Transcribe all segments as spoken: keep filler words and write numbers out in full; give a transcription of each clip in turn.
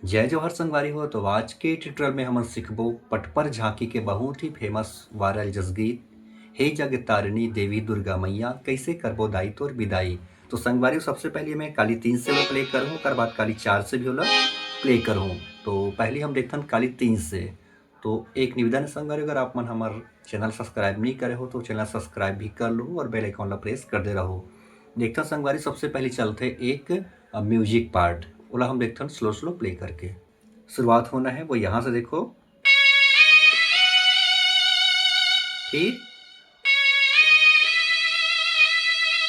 जय जोहार संगवारी हो। तो आज के ट्यूटोरियल में हमन सीखबो पटपर झांकी के बहुत ही फेमस वायरल जसगीत, हे जग तारिणी देवी दुर्गा मैया, कैसे करबो दाई तोर बिदाई। तो संगवारी हो, सबसे पहले मैं काली तीन से प्ले करूँ, ओकर बाद काली चार से भी ओला प्ले करूँ। तो पहले हम देखथन काली तीन से। तो एक निवेदन है संगवारी, अगर आप मन हमर चैनल सब्सक्राइब नहीं करे हो तो चैनल सब्सक्राइब भी कर लो और बेल आइकन ला प्रेस कर दे रहो। देखथन संगवारी, सबसे पहले चलथे एक म्यूजिक पार्ट, ओला हम देखथन स्लो स्लो प्ले करके। शुरुआत होना है वो यहाँ से, देखो, फिर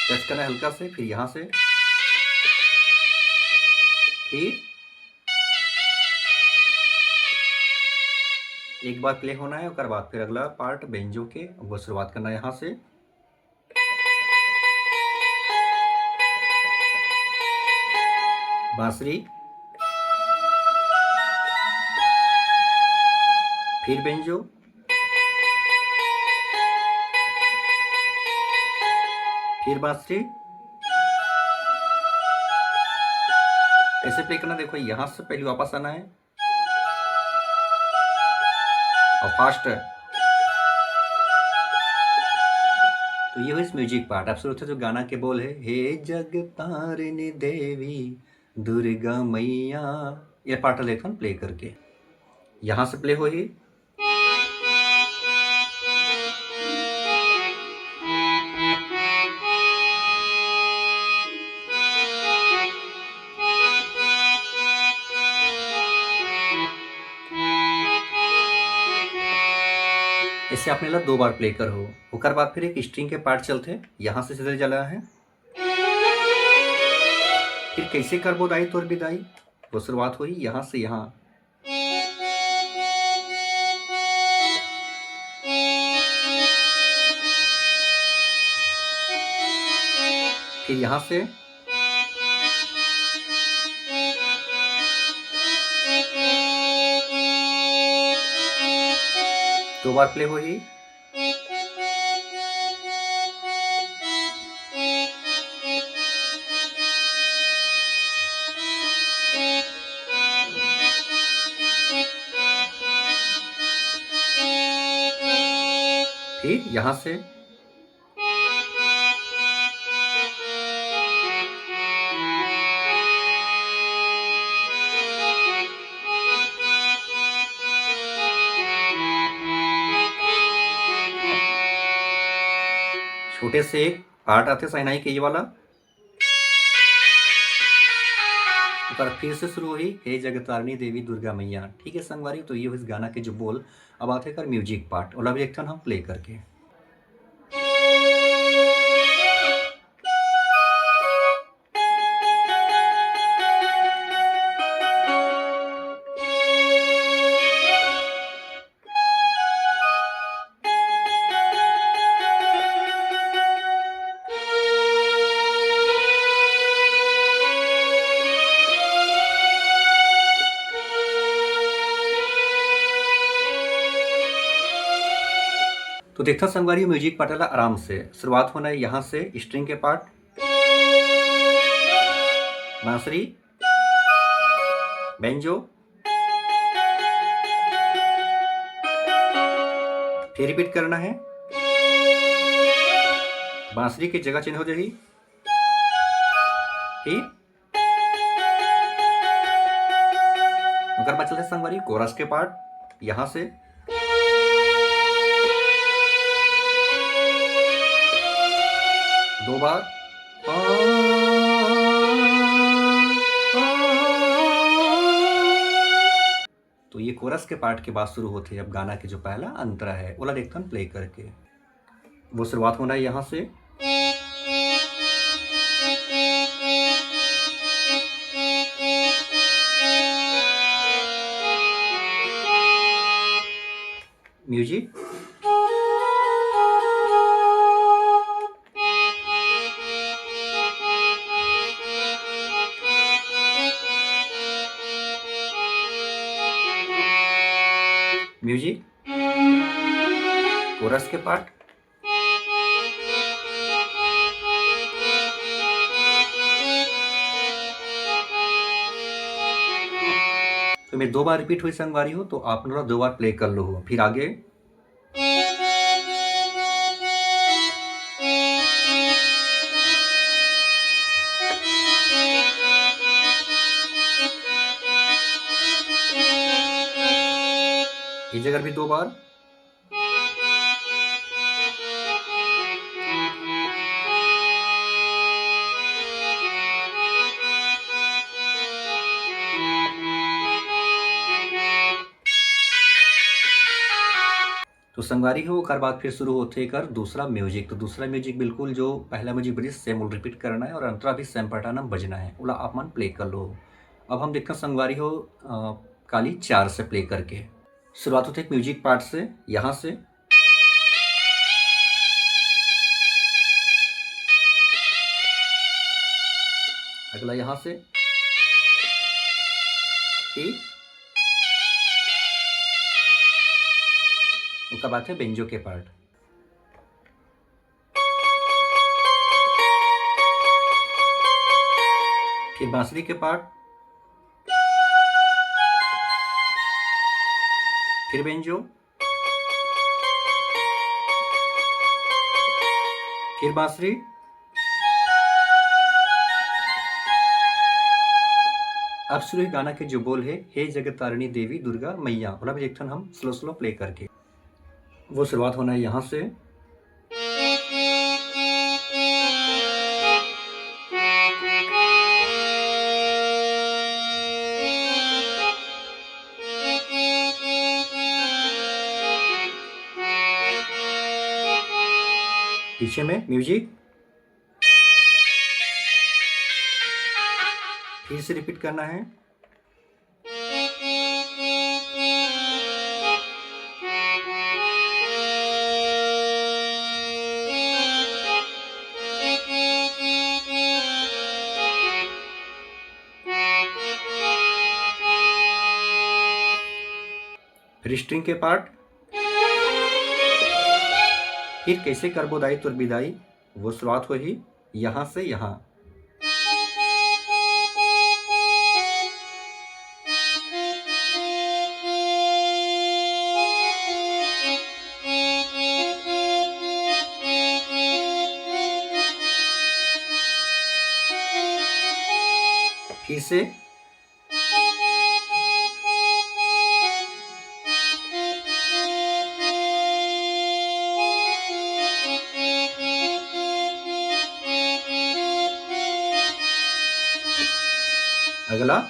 टच करना है हल्का से, फिर यहाँ से, फिर एक बार प्ले होना है, ओकर बाद फिर अगला पार्ट बेंजो के, वो शुरुआत करना है यहाँ से, बांसुरी, फिर बेंजो, फिर बांसुरी। ऐसे प्ले करना, देखो, यहाँ से पहले वापस आना है और फास्ट है। तो ये हो इस म्यूजिक पार्ट। अब शुरू से जो गाना के बोल है, हे जग तारिणी देवी दुर्गा मैया, ये पार्ट लेखन प्ले करके यहाँ से प्ले हो ही। ऐसे आपने ला दो बार प्ले कर हो, ओकर बाद फिर एक स्ट्रिंग के पार्ट चलते, यहाँ से सीधे चला है। फिर कैसे करबो दाई तोर बिदाई, वो शुरुआत हुई यहाँ से यहाँ। फिर यहाँ से दो बार प्ले हुई। फिर यहाँ से छोटे से एक पार्ट आते शहनाई के, ये वाला, ओकर फिर से शुरू हुई, हे जगतारिणी देवी दुर्गा मैया। ठीक है संगवारी, तो ये इस गाना के जो बोल, अब आते कर म्यूजिक पार्ट, ओला भी एक ठन हम प्ले करके। तो देखा संगवारी, म्यूजिक पार्ट ला आराम से शुरुआत होना है यहाँ से, स्ट्रिंग के पार्ट, बांसुरी, बेंजो, फिर रिपीट करना है, बांसुरी की जगह चेंज हो जाएगी। फिर ओकर बाद चलते संगवारी कोरस के पार्ट, यहाँ से दो बार। तो ये कोरस के पार्ट के बाद शुरू होते, अब गाना के जो पहला अंतरा है, ओला देखथन प्ले करके। वो शुरुआत होना है यहाँ से। म्यूजिक। म्यूजिक। कोरस के पार्ट। तो मैं दो बार रिपीट होही संगवारी हो, तो आप मन दो बार प्ले कर लो हो। फिर आगे ये जगह भी दो बार। तो संगवारी हो, ओकर बाद फिर शुरू होथे एकर दूसरा म्यूजिक। तो दूसरा म्यूजिक बिल्कुल जो पहला म्यूजिक बजिस, सेम रिपीट करना है और अंतरा भी सेम पैटर्न में बजना है। ओला आप मन प्ले कर लो। अब हम देखथन संगवारी हो, अ, काली चार से प्ले करके। शुरुआत होथे एक म्यूजिक पार्ट से, यहाँ से। अगला यहाँ से, ठीक। ओकर बाद है बेंजो के पार्ट, फिर बांसुरी के पार्ट, फिर बेंजो, फिर बांसुरी। अब शुरू है गाना के जो बोल है, "हे जगत तारिणी देवी दुर्गा मैया", ओला भी एक ठन हम स्लो स्लो प्ले करके। वो शुरुआत होना है यहाँ से। पीछे में म्यूजिक फिर से रिपीट करना है। फिर स्ट्रिंग के पार्ट, फिर कैसे करबो दाई तोर बिदाई, वो शुरुआत होही यहाँ से यहाँ। फिर से अगला।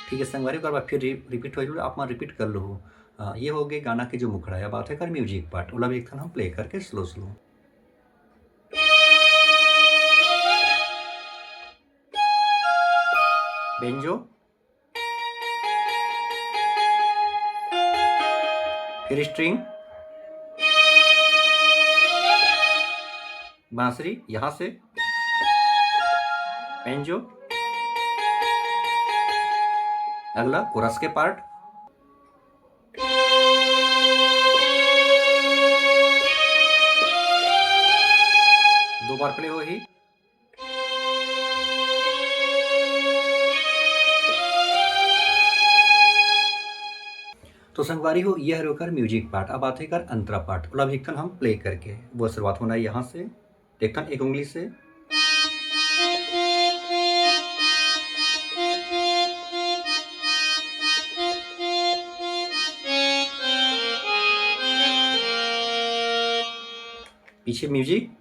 ठीक है संगवारी, ओकर बाद फिर रि-, रिपीट हो जाही, आप मन रिपीट कर लूहू। अ, ये हो गए गाना के जो मुखड़ा है, अब आथे एकर म्यूजिक पार्ट, ओला भी एक ठन हम प्ले करके स्लो स्लो। बेंजो, फिर स्ट्रिंग, बांसुरी यहाँ से, बेंजो, अगला कोरस के पार्ट, दो बार प्ले होही। तो संगवारी हो, ये हरे ओकर म्यूजिक पार्ट। अब आथे एकर अंतरा पार्ट, ओला भी एक ठन हम प्ले करके, वो शुरुआत होना है यहाँ से, एक ठन एक उंगली से, पीछे म्यूजिक,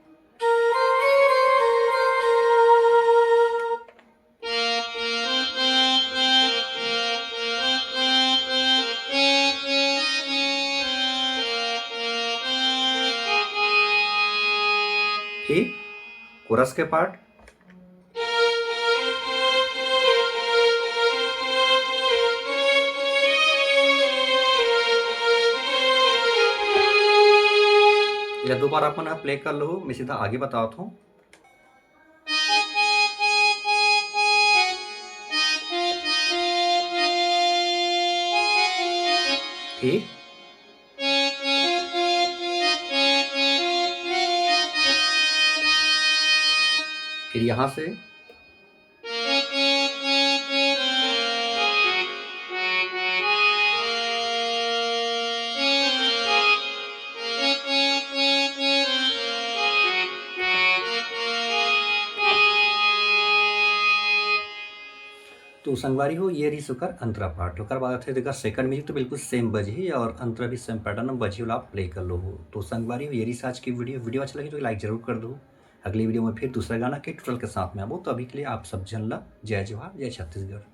ठीक, कोरस के पार्ट। एला दो बार अपन ह प्ले कर लूहू, मैं सीधा आगे बतावत हूँ। ए, फिर यहाँ से तो संगवारी हो, ये रहिस ओकर अंतरा पाठ। ओकर बाद आथे तेकर second music, तो बिल्कुल same बजही और अंतरा भी same pattern में बजही, ओला आप play कर लो हो। तो संगवारी हो, ये रहिस आज की video। Video अच्छा लगे तो like जरूर कर दो। अगली video में फिर दूसरा गाना के tutorial के साथ में आबो। तो अभी के लिए आप सब झन ला जय जोहार, जय छत्तीसगढ़।